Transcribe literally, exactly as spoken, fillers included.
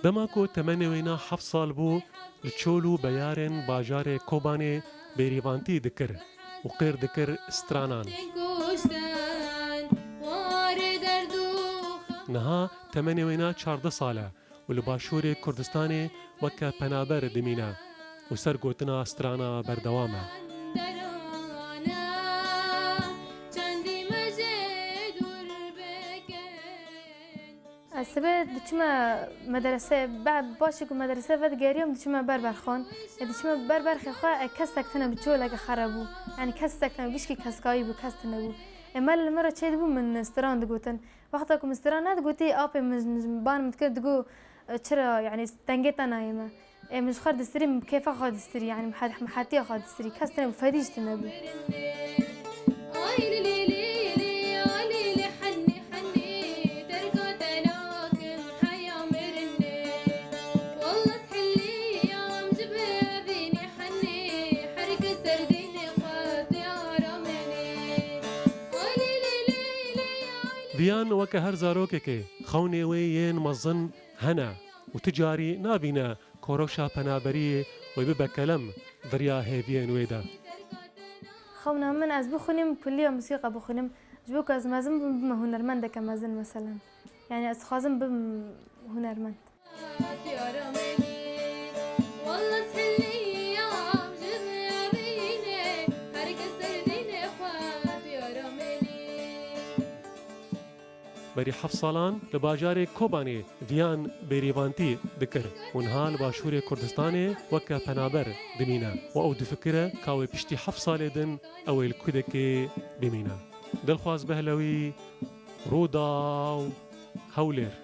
Dema ku temenê wêna heft sal bû, li çol û beyarên bajarê Kobanê bêrîvantî dikir û qêr dikir stranan. Niha temenê wêna çardeh sal e û li Başûrê Kurdistanê weke penaber dimîne û ser gotina strana berdewam e. Ez sibe diçime medrese, be-, başê ku medrese vedigeriyam diçime ber berxan. E, diçime ber berxê xwe, e, kesek tine bi çoleke xere bû. Yani kesek tine, gişkî keskayî bû, kes tine bû. E, me li me re çêdibû min stran digotin. Wexta ku min stran nedigotî, apê min, min, min ban min dikir, digot, e, çira, yani dengê te nayê me. Ê, min ji xwe distirî, min bi kêfa xwe distirî, yani min het-, min hetiya xwe distirî. Kes tine bû, fedî jî tine bû. Viyan weke her zarokekê xewnê wê yên mezin hene û ti carî nabîne ku rewşa penaberiyê wê bibe kelem di riya hêviyên wê de. Xewna min ez bixwînim, kuliya musîqa bixwînim. Ji bo ku ez mezin bim, bime hunermendeke mezin meselen. Yani ez dixwazim bim hunermend. Berî heft salan li bajarê Kobanê Viyan bêrîvantî dikir û niha li Başûrê Kurdistanê weke penaber dimîne û ew difikire ka wê piştî heft salê din ew ê li kudekê bimîne. Dilxwaz Behlewî, Rûdaw, Hewlêr.